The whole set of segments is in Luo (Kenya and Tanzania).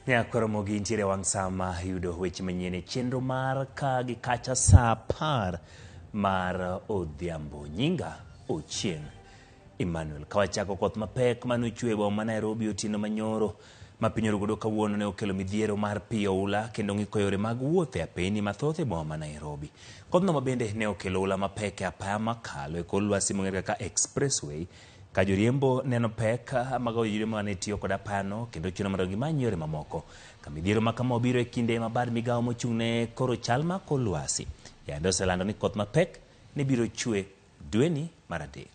Nyakoromogi ntiere wang' sama yudo weche manyien e chenro mar ka gi kacha saa 10 mar odhiambo. Nyinga Ochieng' Emmanuel. Kawachako koth mapek manochwe e boma ma Nairobi otieno manyoro ma piny orugodo kawuono ne okelo midhiero mar pi oula kendo ng'iko yore mag wuoth e apeyni mathoth e boma ma Nairobi. Kodhno mabende ne okelo oula mapek e apaya makalo e kor lwasi mong'ere kaka Expressway ka joriembo neno pek mag joriembo mane tiyo kod apayano kendo chuno mondo gimany yore mamoko. Ka midhiero ma kama obiro e kinde ma bad migawo mochung' ne koro chal mar kor lwasi yande oselando ni koth mapek ne biro chwe dweni mar 3.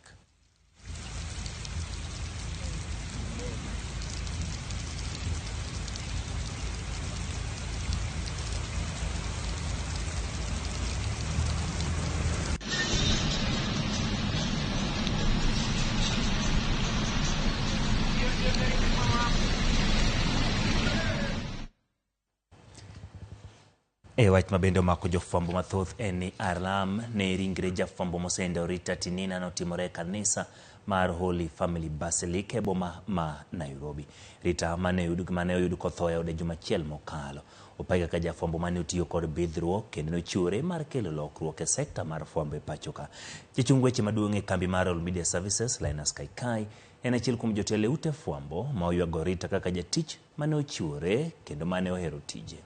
E wach mabende omako jofwambo mathoth en ni alam ne ringre jafwambo mosenindo Rita Tinina notimore e kanisa mar Holy Family Basilica e boma ma Nairobi. Rita mane oyud kotho e ode juma achiel mokalo. Opaki kaka jafwambo mane otiyo kod bidhruok kendo nochiwore mar kelo lokruok e sekta mar fwambo e pacho ka. Jachung weche maduong' e kambi mar Royal Media Services Linus Kaikai en achiel kuom jotelo e ute fwambo ma oywago Rita kaka jatich mane ochiwore kendo mane ohero tije.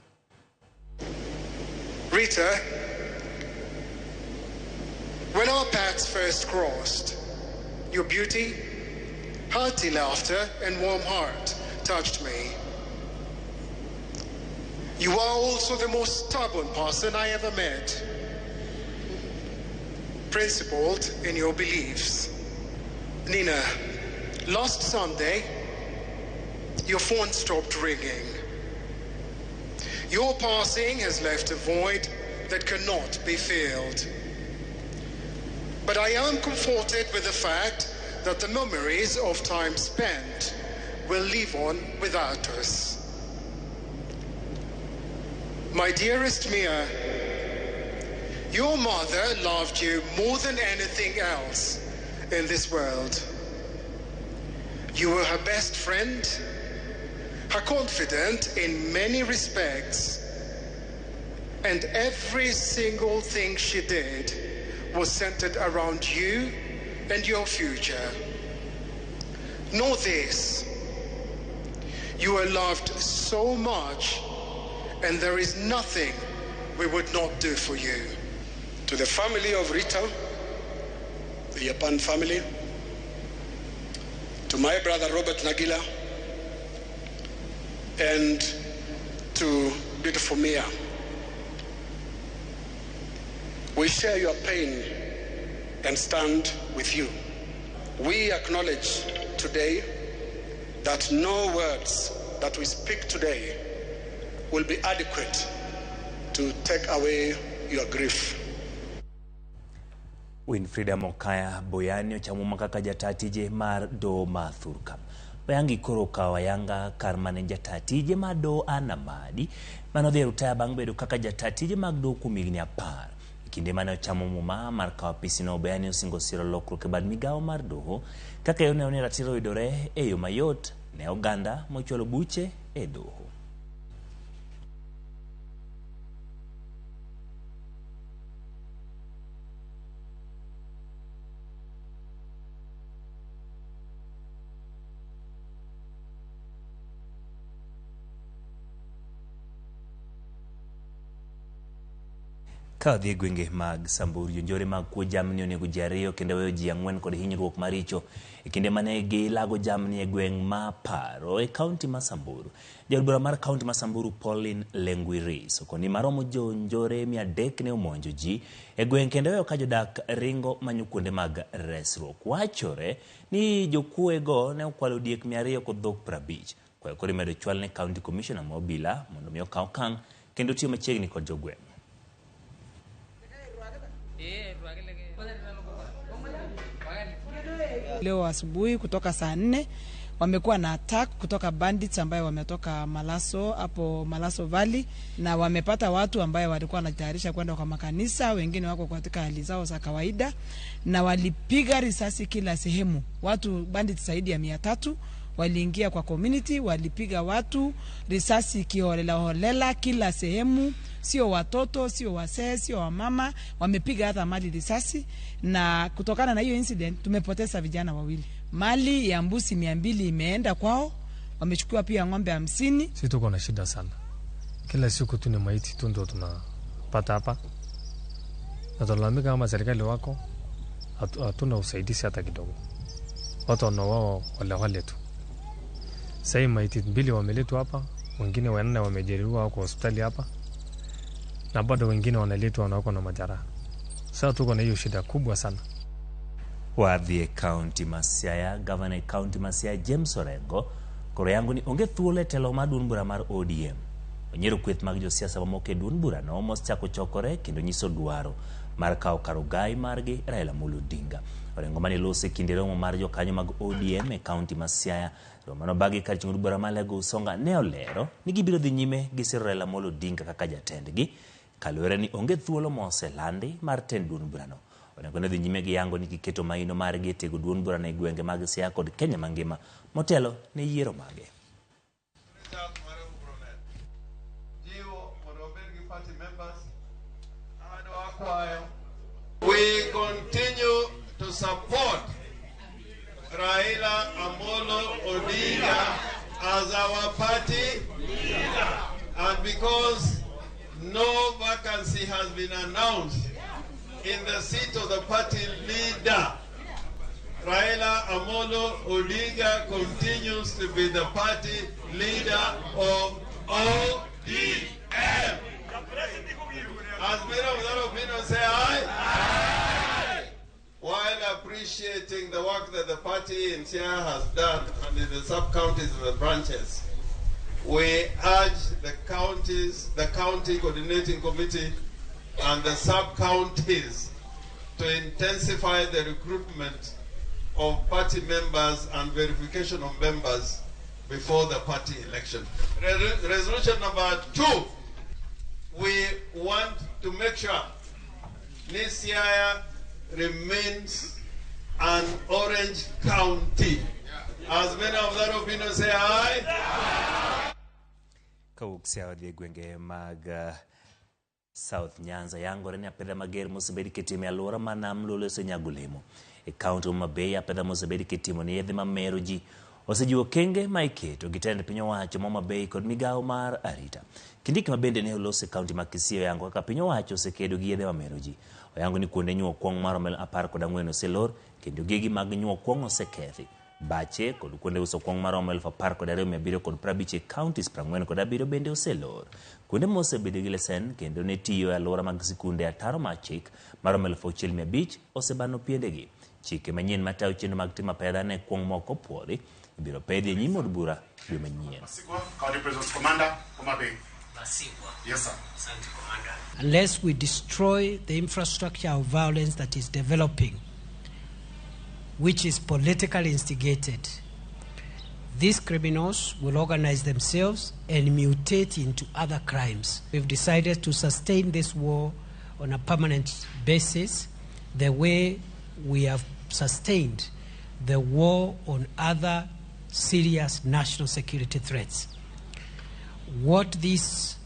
Rita, when our paths first crossed, your beauty, hearty laughter, and warm heart touched me. You are also the most stubborn person I ever met, principled in your beliefs. Nina, last Sunday, your phone stopped ringing. Your passing has left a void that cannot be filled. But I am comforted with the fact that the memories of time spent will live on without us. My dearest Mia, your mother loved you more than anything else in this world. You were her best friend, her confidant in many respects, and every single thing she did was centered around you and your future. Know this, you are loved so much, and there is nothing we would not do for you. To the family of Rita, the Japan family, to my brother Robert Nagila, and to beautiful Mia. We share your pain and stand with you. We acknowledge today that no words that we speak today will be adequate to take away your grief. Winfrida Mokaya Boyani ochamo kaka jata tije mar doho ma Thurka. Boyangi koro okawo ayanga kar mane jata tije mar doho Anna Madi mane odhi e rutaya bang' bedo kaka jata tije mag doho kuom higni 10. E kinde mane ochamo muma mar kawo apisino, Boyani osingo siro lokruok e bad migawo mar doho kaka yo neno ni ratiro oyudore e yo mayot ne oganda mochwalo buche e doho. Ka odhi e gwenge mag Samburu, jonjore mag kuo jamni onego ji 2 kendo weyo ji 4 kod hinyruok maricho e kinde mane gilago jamni e gweng' ma Paro e kaunti ma Samburu. Jaod bura mar kaunti ma Samburu Pauline Lenguiris okoni maromo jonjore 300 ne omonjo ji e gweng' kendo weyo ka jodak ringo manyo kuonde mag resruok. Wachore ni jokuoyego ne okwalo diek 200 kod dhok 50. Kwayo koro imedo chwal ne County Commissioner ma obila mondo mi okaw okang' kendo tiyo machiegni kod jogweng'. Leo asubuhi kutoka saa 4 wamekuwa na attack kutoka bandits ambayo wametoka Malaso, hapo Malaso Valley, na wamepata watu ambayo walikuwa wanatayarisha kwenda kwa makanisa, wengine wako katika hali zao za kawaida, na walipiga risasi kila sehemu. Watu bandits zaidi ya 300 Waliingia kwa community, walipiga watu risasi kiholela holela kila sehemu, sio watoto, sio wasee, sio wamama, wamepiga hata mali risasi. Na kutokana na hiyo incident tumepoteza vijana wawili. Mali ya mbuzi 200 imeenda kwao, wamechukua pia ng'ombe 50. Sisi tuko na shida sana, kila siku tu ni maiti tu ndio tunapata hapa, na tunalalamika kama serikali wako hatuna usaidizi hata kidogo, watu wanauawa wale tu. Sasa maiti 2 wameletwa hapa, wengine 4 wamejeruhiwa wako hospitali hapa, na bado wengine wanaletwa na wako na majeraha. Sasa tuko na hiyo shida kubwa sana. Wadhi e kaunti ma Siaya, gavana e kaunti ma Siaya James Orengo koro yango ni onge thuolo e telo mar duond bura mar ODM. Onyiero kweth mag josiasa mamoko e duond burano mosechako chokore kendo nyiso dwaro mar kawo kar ogai margi Raila Amolo Odinga. Orengo mane loso e kinde romo mar jokanyo mag ODM e kaunti ma Siaya, romo manobagi kar chung' od bura ma Alego Usonga ne olero ni gibiro dhi nyime gi siro Raila Amolo Odinga kaka jatendgi kaluwore ni onge thuolo moselandi mar tend duond burano. Orengo ne dhi nyime gi yango ni giketo maino margi e tego duond burano e gwenge mag Siaya kod Kenya mangima motelo ne yiero mage. We continue to support Raila Amolo Odinga as our party leader. And because no vacancy has been announced in the seat of the party leader, Raila Amolo Odinga continues to be the party leader of ODM. As many of that opinion say aye. Aye. While appreciating the work that the party in Siaya has done and in the sub-counties and the branches, we urge the counties, the county coordinating committee and the sub-counties to intensify the recruitment of party members and verification of members before the party election. Resolution number 2, we want to make sure Siaya remains an orange county. As many of that opinion say aye. Kawuok Siaya wadhi e gwenge mag South Nyanza yangore ni apedha mager mosebed kitimo e alwora ma Nam Lolwe osenyago olemo. E kaunti ma Homa Bay apedha mosebed kitimo ne yedhe mamero ji osejiwo okenge ma iketo gi tend piny owacho ma Homa Bay kod migawo mar arita. Kindiki ma bende ne olos e kaunti ma Kisii oyango kaka piny owacho osekedo gi yedhe mamero ji. Oyango ni kuonde nyuo kuong' maromo 14 oselor kendo gigi mag nyuo kuong' osekethi. Bache kod kuonde uso kuong' maromo 12,750 e counties 47 bende oselor. Kuonde mosebedo gi lesen kendo ne tiyo e alwora mag sikunde ataro mar chik maromo 6,500 osebano piendegi. Chike manyien matayo chenro mag timo apedha ne kuong' moko opuodhi ibiro pedhi e nyim od bura dwe manyien. County Prisons Commander, Homa Bay. Yes, sir. Unless we destroy the infrastructure of violence that is developing, which is politically instigated, these criminals will organize themselves and mutate into other crimes. We've decided to sustain this war on a permanent basis, the way we have sustained the war on other serious national security threats. What these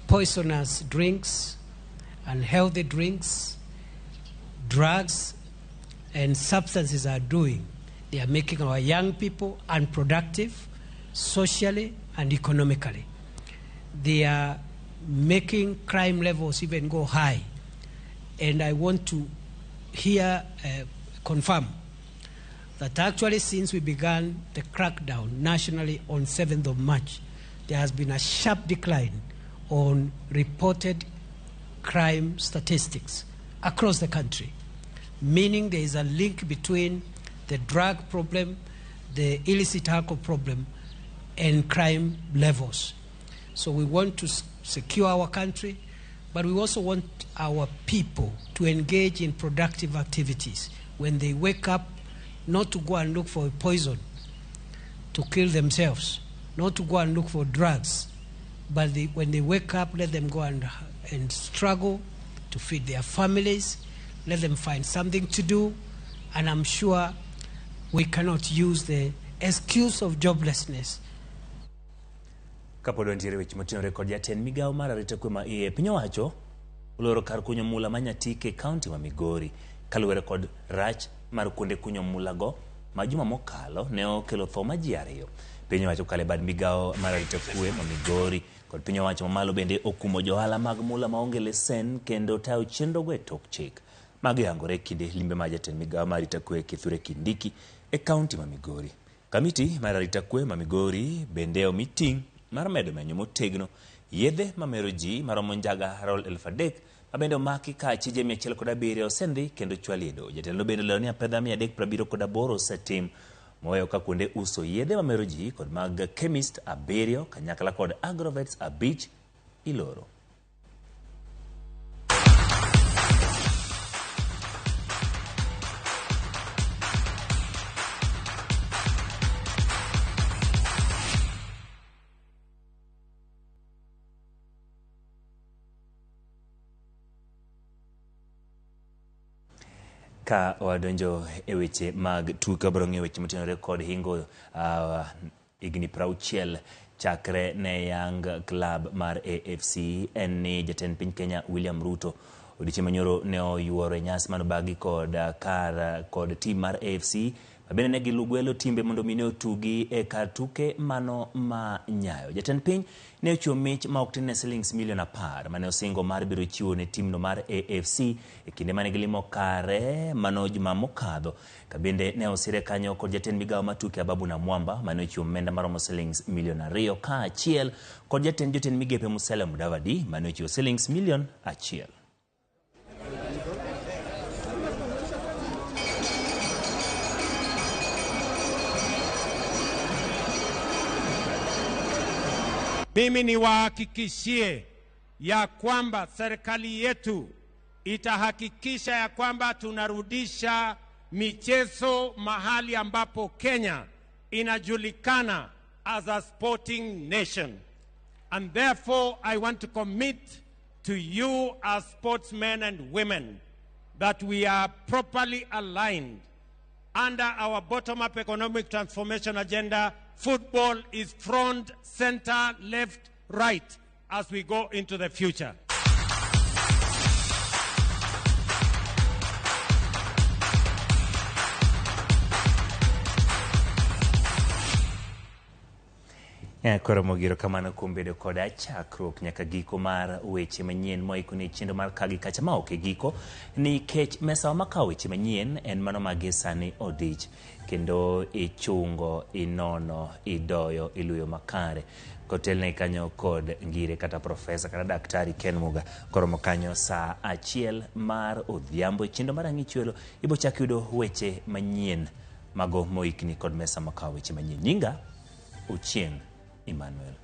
poisonous drinks, unhealthy drinks, drugs, and substances are doing, they are making our young people unproductive socially and economically. They are making crime levels even go high. And I want to here confirm that actually since we began the crackdown nationally on 7th of March, there has been a sharp decline on reported crime statistics across the country, meaning there is a link between the drug problem, the illicit alcohol problem, and crime levels. So we want to secure our country, but we also want our people to engage in productive activities. When they wake up, not to go and look for poison to kill themselves, not to go and look for drugs, but when they wake up, let them go and struggle to feed their families, let them find something to do, and I'm sure we cannot use the excuse of joblessness. Kapod wantiere weche motenore kod jatend migawo mar arita kwe ma iye, piny owacho oloro kar kunyo mula ma Nyatike e kaunti ma Migori kaluwore kod rach mar kuonde kunyo mula go ma juma mokalo ne okelo tho ma ji ariyo. Piny owacho kokalo e bad migawo mar arita kwe ma Migori kod piny owacho mamalo bende okumo johala mag mula maonge lesen kendo tayo chenrogo e tok chik. Mago yangore e kinde limbe mar jatend migawo mar arita kwe Kithure Kindiki e kaunti ma Migori. Kamiti mar arita kwe ma Migori bende omi ting' mar medo menyo motegno yedhe mamero ji maromo njaga rol 3,000 ma bende omaki ka achije 107 osendhi kendo chwali e doho. Jatelo bende olero ni apedha 378 osetim moweyo ka kuonde uso yedhe mamero ji kod mag chemist 7 kanyakla kod agrovets 5 iloro. Ka wadonjo e weche mag tuke, wabiro ng'iyo weche motenore kod hingo higni 60 chakre ne yang club mar AFC. En ni jatend piny Kenya William Ruto odiechieng' manyoro ne oyuoro e nyasi manobagi kod kar kod tim mar AFC mabende ne gigwelo timbe mondo mi ne otugi e kar tuke mano ma Nyayo. Jatend piny ne ochiwo mich ma ok tin ne silings milion 10 mane osingo mar biro chiwo ne timno mar AFC e kinde mane gilimo kare mano juma mokadho. Kabende ne osire kanyo kod jatend migawo mar tuke Ababu Namwamba mane ochiwo omenda maromo silings milion 2 kaachiel kod jatend jotend migepe Musalia Mudavadi mane ochiwo silings milion 1. Mimi niwahakikishie ya kwamba serikali yetu itahakikisha ya kwamba tunarudisha michezo mahali ambapo Kenya inajulikana as a sporting nation. And therefore I want to commit to you as sportsmen and women that we are properly aligned under our bottom-up economic transformation agenda. Football is front, center, left, right as we go into the future. Koro mogiro kamano kuom bedo koda chakruok nyaka giko mar weche manyien moikoni chenro mar kagi kacha ma ok e giko nikech mesa makawo weche manyien en mano ma sani odich kendo ichungo, inono, idoyo, iluyo makare kotelne kanyo kod ngire kata profesa kata daktari Ken Muga. Koromo kanyo saa 1 mar odhiambo e chenro mar ang'ichwelo ibo chak yudo weche manyien mago moikni kod mesa makawo weche manyien. Nyinga Ochieng' Emmanuel.